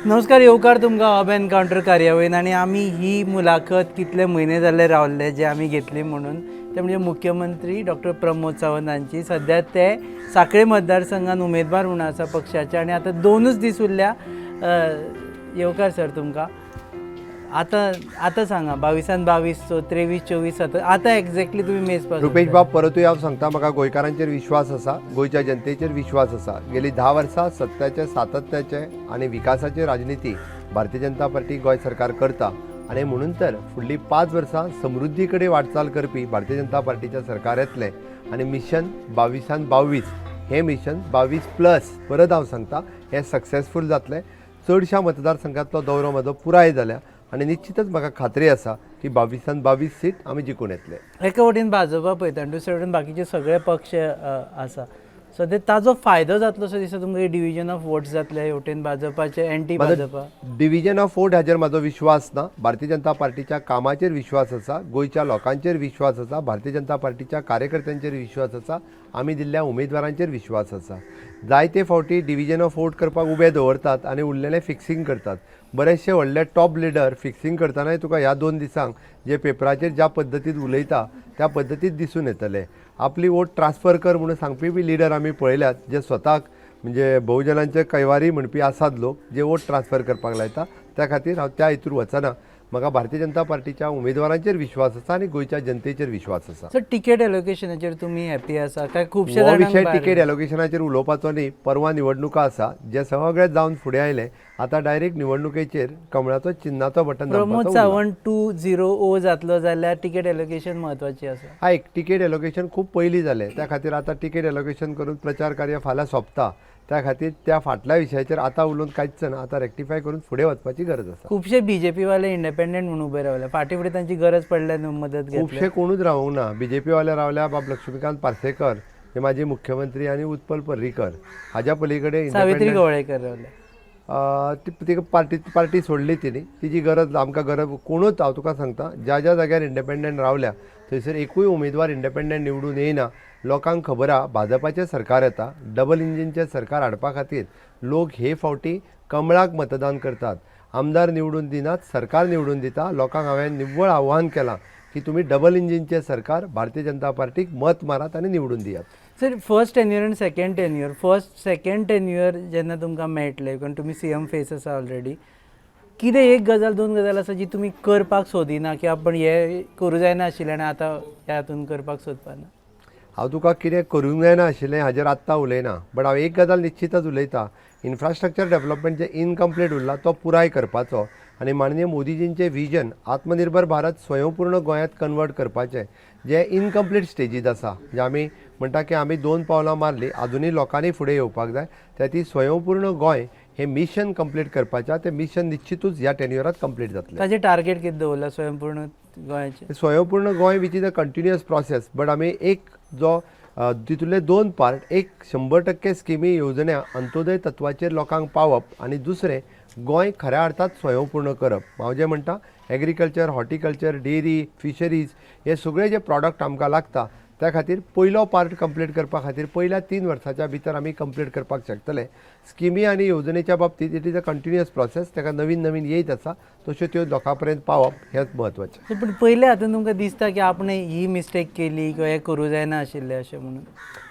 नमस्कार, येवकार तुमकां हब एनकावंटर कार्यावळीन. आनी आमी ही मुलाखत कितले म्हयने जाले रावल्ले जे आमी घेतली म्हणून, ते म्हणजे मुख्यमंत्री डॉक्टर प्रमोद सावंत हांची. सद्या ते साखळे मतदारसंघात उमेदवार म्हणून आसा पक्षाचे आनी आतां दोनूच दीस उरल्या. येवकार सर तुमकां. आतां आतां सांगा, 22आन 22, 23, 24, 17, आतां एक्झॅक्टली तुमी मेजपाक रुपेश बाब, परतूय हांव सांगता, म्हाका गोंयकारांचेर विश्वास आसा, गोंयच्या जनतेचेर विश्वास आसा. गेली 10 वर्सां सत्याचे, सातत्याचे आनी विकासाचे राजनिती भारतीय जनता पार्टी, गोंय सरकार करता आनी म्हणून तर फुडलीं 5 वर्सां समृद्धी कडेन वाटचाल करपी भारतीय जनता पार्टीच्या सरकार येतलें आनी मिशन 22आन 22 हें मिशन 22 प्लस, परत हांव सांगता, हें सक्सेसफूल जातलें. चडश्या मतदारसंघांतलो दौरो म्हजो पुराय जाल्या आनी निश्चितच म्हाका खात्री आसा की 22आन 22 सीट आमी जिखून येतले. एका वटेन भाजपा पळयता आनी दुसरे वटेन बाकीचे सगळे पक्ष आसा. सो ते ताजो फायदो जातलो असो दिसता तुमकां? डिविजन ऑफ वोट्स जातले हेवटेन भाजपाचे, anti Bhajpa? Division of vote हाजेर म्हाजो विश्वास ना. भारतीय जनता पार्टीच्या कामाचेर विश्वास आसा, गोंयच्या लोकांचेर विश्वास आसा, भारतीय जनता पार्टीच्या कार्यकर्त्यांचेर विश्वास आसा, आमी दिल्ल्या उमेदवारांचेर विश्वास आसा. जायते फावटी डिविजन ऑफ वोट करपाक उबे दवरतात आनी उरलेले फिक्सिंग करतात. बरेचशे व्हडले टॉप लिडर फिक्सिंग करतनाय तुका ह्या 2 दिसांक जे पेपराचेर ज्या पद्दतीन उलयता त्या पद्दतीत दिसून येतले. आपली वोट ट्रान्सफर कर म्हणून सांगपी बी लिडर आमी पळयल्यात, जे स्वताक म्हणजे बहुजनांचे कैवारी म्हणपी आसात लोक, जे वोट ट्रान्सफर करपाक लायता. त्या खातीर हांव त्या हितूर वचना. म्हाका भारतीय जनता पार्टीच्या उमेदवारांचेर विश्वास आसा आनी गोंयच्या जनतेचेर विश्वास आसा. सर, तिकेट एलोकेशनाचेर तुमी हॅपी आसा काय खुबशे हो जाणांक विशय भायर तिकेट एलोकेशनाचेर उलोवपाचो न्ही. परवा निवडणुका आसा. जे सगळे जावन फुडें आयले, आतां डायरेक्ट निवडणुकेचेर कमळाचो चिन्नाचो बटन प्रमोद दामपाचो उरला. सावंत 2-0 जातलो जाल्यार तिकेट एलोकेशन म्हत्वाची आसा. आयक, तिकेट एलोकेशन खूब पयलीं जालें. त्या खातीर आतां तिकेट एलोकेशन करून प्रचार कार्य फाल्यां सोंपता. त्या खातीर त्या फाटल्या विशयाचेर आतां उलोवन कांयच ना. आतां रेक्टिफाय करून फुडें वचपाची गरज आसा. खुबशे बीजेपी वाले इंडिपेंडंट म्हणून उबे रावले. फाटीं फुडें तांची गरज पडल्यार न्हू मदत घेतले. खुबशे कोणूच रावूंक ना. बीजेपी वाले रावल्या बाब लक्ष्मीकांत पार्सेकर हे माजी मुख्यमंत्री आनी उत्पल पर्रीकर, हाज्या पलीकडे सावित्री independent Govalekar रावले. ती तिका पार्टी पार्टी सोडली तिणी. तिजी गरज आमकां गरज कोणूच, हांव तुका सांगता, ज्या ज्या जाग्यार इंडिपेंडंट रावल्या थंयसर एकूय उमेदवार इंडिपेंडंट निवडून येयना. लोकांक खबर आहा, भाजपाचें सरकार येता. डबल इंजिनचें सरकार हाडपा खातीर लोक हे फावटी कमळाक मतदान करतात. आमदार निवडून दिनात, सरकार निवडून दिता. लोकांक हांवें निव्वळ आव्हान केलां की तुमी डबल इंजिनचें सरकार भारतीय जनता पार्टीक मत मारात आनी निवडून दियात. सर, फर्स्ट टेन्युअर आनी second tenure, first second tenure जेन्ना तुमकां मेळटलें, कारण तुमी सीएम फेस आसा ऑलरेडी, कितें एक गजाल, दोन गजाल आसा जी तुमी करपाक सोदिना की आपण हें करूं जायना आशिल्लें आनी आतां ह्या हातून करपाक सोदपाना? हांव तुका कितें करूंक जायना आशिल्लें हाजेर आत्तां उलयना, बट हांव एक गजाल निश्चितच उलयता. इन्फ्रास्ट्रक्चर डेवलपमेंट जें इनकम्प्लीट उरला तो पुराय करपाचो आनी माननीय मोदीजींचें विजन आत्मनिर्भर भारत, स्वयंपूर्ण गोंयांत कन्वर्ट करपाचें जें इनकम्प्लीट स्टेजीत आसा, जे आमी म्हणटा की आमी दोन पावलां मारलीं, आजुनूय लोकांनी फुडें येवपाक जाय, त्या ती स्वयंपूर्ण गोंय हें मिशन कंप्लीट करपाचें. तें मिशन निश्चितूच ह्या टेन्युअरात कंप्लीट जातलें. ताचें टार्गेट कितें दवरलां स्वयंपूर्ण गोंयाचें? स्वयंपूर्ण Goa which is a continuous process, but आमी एक जो तितूंतले दोन पार्ट, एक 100% स्किमी, येवजण्या अंत्योदय तत्वाचेर लोकांक पावप आनी दुसरें गोंय खऱ्या अर्थात स्वयंपूर्ण करप. हांव जें म्हणटा, एग्रीकल्चर, हॉर्टिकल्चर, डेरी, फिशरीज हे सगळे जे प्रॉडक्ट आमकां लागता, त्या खातीर पयलो पार्ट कंप्लीट करपा खातीर पयल्या 3 वर्साच्या भितर आमी कंप्लीट करपाक शकतले. स्किमी आनी येवजणेच्या बाबतींत it is a continuous process. ताका नवीन नवीन येयत आसा, तश्यो त्यो लोकां पर्यंत पावप हेंच म्हत्वाचें. पूण पयल्या हातून तुमकां दिसता की आपणें ही मिस्टेक केली किंवा हें करूं जायना आशिल्लें अशें म्हणून?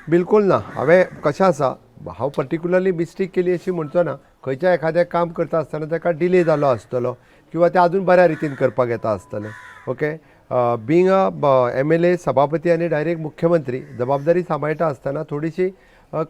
बिलकुल ना. हांवें कशें आसा, हांव पर्टिक्युलरली मिस्टेक केली अशी म्हणचो ना. खंयच्या एखाद्या काम करता आसतना ताका डिले जालो आसतलो किंवा तें आजून बऱ्या रितीन करपाक येता आसतलें. ओके, बींग अ एमएलए, सभापती आनी डायरेक्ट मुख्यमंत्री जबाबदारी सांबाळटा आसतना थोडीशी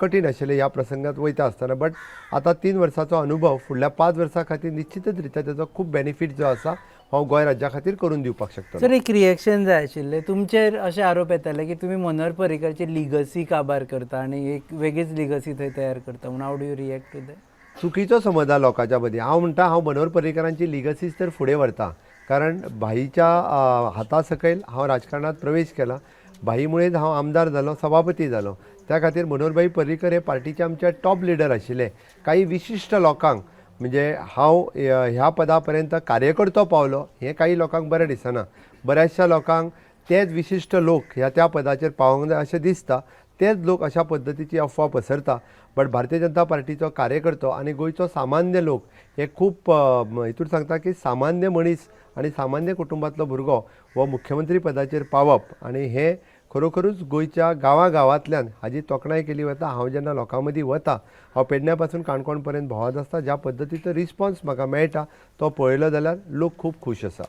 कठीण आशिल्लें ह्या प्रसंगात वयता आसतना. बट आतां 3 वर्साचो अनुभव फुडल्या 5 वर्सां खातीर निश्चितच रित्या तेजो खूब बेनिफीट जो आसा हांव गोंय राज्या खातीर करून दिवपाक शकतलो. सर, एक रिएक्शन जाय आशिल्लें. तुमचेर अशे आरोप येताले की तुमी मनोहर पर्रीकारची लिगसी काबार करता आनी एक वेगळीच लिगसी थंय तयार करता म्हणून. How do you react to that? चुकीचो समज आहा लोकांच्या मदीं. हांव म्हणटा, हांव मनोहर पर्रीकारांची लिगसीच तर फुडें व्हरता, कारण भाईच्या हाता सकयल हांव राजकारणात प्रवेश केला. भाईमुळेच हांव आमदार जालो, सभापती जालो. त्या खातीर मनोहरभाई पर्रीकर हे पार्टीचे आमचे टॉप लिडर आशिल्ले. काही विशिश्ट लोकांक, म्हणजे हांव ह्या पदा पर्यंत कार्यकर्तो पावलो हें काही लोकांक बरें दिसना. बऱ्याचशा लोकांक तेच विशिश्ट लोक ह्या त्या पदाचेर पावोंक जाय अशें दिसता. तेच लोक अशा पद्दतीची अफवा पसरता. बट भारतीय जनता पार्टीचो कार्यकर्तो आनी गोंयचो सामान्य लोक हे खूब हितून सांगता की सामान्य मनीस आनी सामान्य कुटुंबांतलो भुरगो हो मुख्यमंत्री पदाचेर पावप आनी हे खरोखरूच गोंयच्या गांवागांवांतल्यान हाजी तोखणाय केली वता. हांव जेन्ना लोकां मदीं वता, हांव पेडण्या पासून काणकोण पर्यंत भोंवत आसता, ज्या पद्दतीचो रिस्पोन्स म्हाका मेळटा तो पळयलो जाल्यार लोक खूब खूश आसा.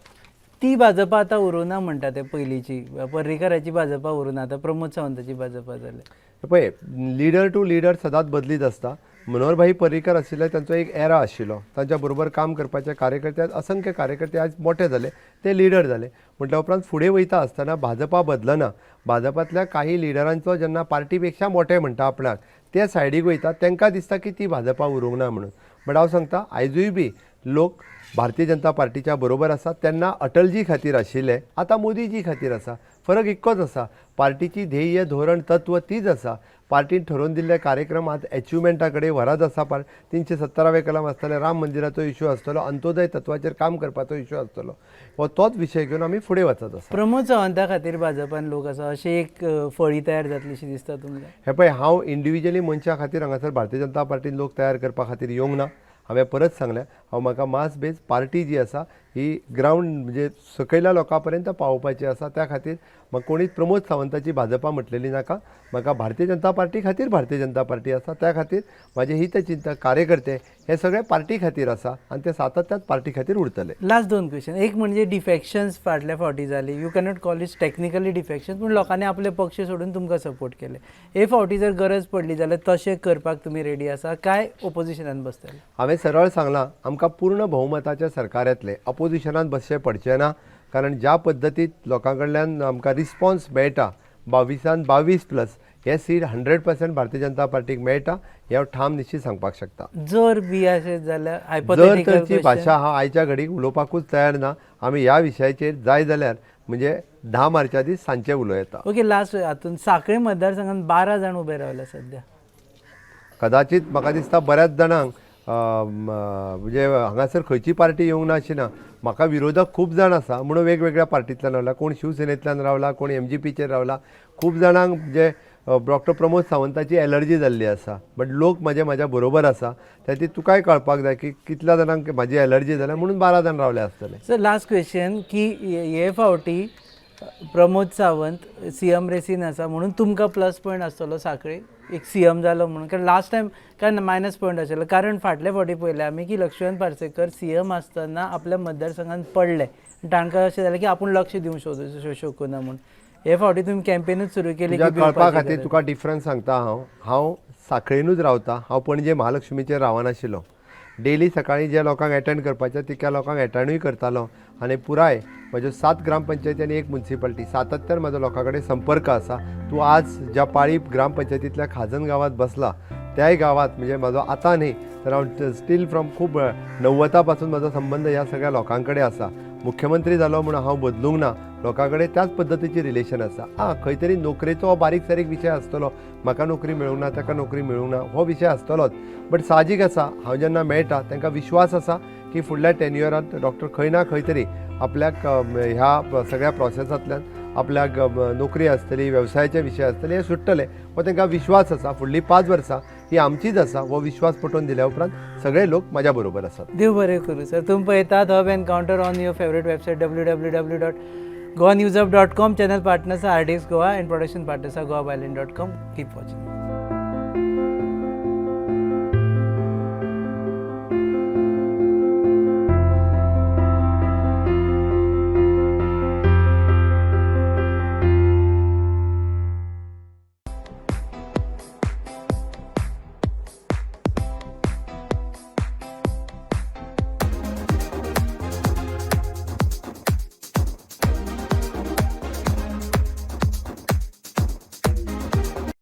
ती भाजपा आतां उरूना म्हणटा ते पयलींची पर्रीकाराची भाजपा उरूना, आतां प्रमोद सावंताची भाजपा जाल्या. पळय, लिडर टू लिडर सदांच बदलीत आसता. मनोहर भाई पर्रीकर आशिल्ले तांचो एक एरा आशिल्लो, तांच्या बरोबर काम करपाचे कार्यकर्ते आज असंख्य कार्यकर्ते आज मोठे जाले, ते लिडर जाले. म्हटल्या उपरांत फुडें वयता आसतना भाजपा बदलना. भाजपांतल्या काही लिडरांचो जेन्ना पार्टी पेक्षा मोठे म्हणटा आपणाक ते सायडीक वयता, तांकां दिसता की ती भाजपा उरूंक ना म्हणून. बट हांव सांगता आयजूय बी लोक भारतीय जनता पार्टीच्या बरोबर आसा. तेन्ना अटलजी खातीर आशिल्ले, आतां मोदीजी खातीर आसा. फरक इतकोच आसा, पार्टीची ध्येय धोरण तत्व तीच आसा. पार्टीन ठरोवन दिल्ले कार्यक्रम आज एचिवमेंटा कडेन व्हरत आसा. 370वें कलम आसतलें, राम मंदिराचो इशू आसतलो, अंत्योदय तत्वाचेर काम करपाचो इशू आसतलो, हो तोच विशय घेवन आमी फुडें वचत आसा. प्रमोद सावंता खातीर भाजपान लोक आसा अशी एक फळी तयार जातली अशी दिसता तुमकां? हे पळय, हांव इंडिविज्युअली मनशा खातीर हांगासर भारतीय जनता पार्टीन लोक तयार करपा खातीर येवंक ना. हांवें परत सांगलें, हांव म्हाका मास बेज पार्टी जी आसा ही ग्रावंड म्हणजे सकयल्या लोकां पर्यंत पावोवपाची आसा. त्या खातीर म्हाका कोणीच प्रमोद सावंताची भाजपा म्हटलेली नाका. म्हाका भारतीय जनता पार्टी खातीर भारतीय जनता पार्टी आसा. त्या खातीर म्हाजे हितचिंतक कार्यकर्ते हे सगळे पार्टी खातीर आसा आनी ते सातत्यान पार्टी खातीर उरतले. लास्ट दोन क्वेश्चन. एक म्हणजे डिफेक्शन्स फाटल्या फावटी जाली, you cannot call it technically defection, पूण लोकांनी आपले पक्ष सोडून तुमकां सपोर्ट केले. हे फावटी जर गरज पडली जाल्यार तशें करपाक तुमी रेडी आसा काय ओपोजिशनान बसतले? हांवें सरळ सांगलां, आमकां पूर्ण बहुमताचें सरकार येतलें, अपोजिशनान बसचें पडचें ना. कारण ज्या पद्दतीन लोकां कडल्यान आमकां रिस्पोन्स मेळटा, 22 22 प्लस हे सीट 100% भारतीय जनता पार्टीक मेळटा हें हांव ठाम निश्चित सांगपाक शकता. जर बी अशें जाल्यार जर तरची भाशा हांव आयच्या घडीक उलोवपाकूच तयार ना. आमी ह्या विशयाचेर जाय जाल्यार म्हणजे 10 मार्चा दीस सांजचे उलोवं येता. ओके, लास्ट हातून साखळे मतदारसंघात 12 जाण उबे रावले सध्या. कदाचित म्हाका दिसता बऱ्याच जाणांक म्हणजे हांगासर खंयची पार्टी येवंक ना अशी ना. म्हाका विरोधक खूब जाण आसा म्हणून वेगवेगळ्या पार्टींतल्यान रावला, कोण शिवसेनेंतल्यान रावला, कोण एमजीपीचेर रावला. खूब जाणांक म्हणजे डॉक्टर प्रमोद सावंताची एलर्जी जाल्ली आसा, बट लोक म्हाजे म्हाज्या बरोबर आसा. त्या तुकाय कळपाक जाय की कितल्या जाणांक म्हाजी एलर्जी जाल्या म्हणून 12 जाण रावले आसतले. सर लास्ट क्वेश्चन की हे फावटी प्रमोद सावंत सीएम रेसीन आसा म्हणून तुमकां प्लस पॉयंट आसतलो साखळे एक सीएम जालो म्हणून, कारण लास्ट टायम काय मायनस पॉयंट आशिल्लो, कारण फाटले फावटी पळयलें आमी की लक्ष्मण पार्सेकर सीएम आसतना आपल्या मतदारसंघात पडले आनी तांकां अशें जालें की आपूण लक्ष दिवंक शकना म्हूण. हे फावटी तुमी कॅम्पेनूच सुरू केली. कळपा खातीर तुका डिफरन्स सांगता हांव. हांव साखळेनूच रावता, हांव पणजे महालक्ष्मीचेर रावनाशिल्लो. डेली सकाळीं ज्या लोकांक एटेंड करपाचें तितक्या लोकांक एटेंडूय करतालो आनी पुराय म्हज्यो 7 ग्रामपंचायती आनी 1 मुन्सिपाल्टी सातत्यान म्हजो लोकां कडेन संपर्क आसा. तूं आज ज्या पाळी ग्रामपंचायतींतल्या खाजन गांवांत बसला त्याय गांवांत म्हणजे म्हजो आतां न्ही तर हांव स्टील फ्रॉम खूब 90 पासून म्हजो संबंद ह्या सगळ्या लोकां कडेन आसा. मुख्यमंत्री जालो म्हणून हांव बदलूंक ना, लोकां कडेन त्याच पद्दतीची रिलेशन आसा. आं, खंय तरी नोकरेचो हो बारीक सारीक विशय आसतलो, म्हाका नोकरी मेळूंक ना, ताका नोकरी मेळूंक ना, हो विशय आसतलोच. बट साहजीक आसा, हांव जेन्ना मेळटा तांकां विश्वास आसा की फुडल्या 10 इयरांत डॉक्टर खंय ना खंय तरी आपल्याक ह्या सगळ्या प्रोसेसांतल्यान आपल्याक नोकरी आसतली, वेवसायाचे विशय आसतले, हे सुट्टले, हो तांकां विश्वास आसा. फुडलीं 5 वर्सां ही आमचीच आसा, हो विश्वास पटोवन दिल्या उपरांत सगळे लोक म्हाज्या बरोबर आसात. देव बरें करूं सर. तुमी पळयतात Hub Encounter on your favourite website www.goanewshub.com. Channel partners RDX Goa and production partners goabyline.com. Keep watching.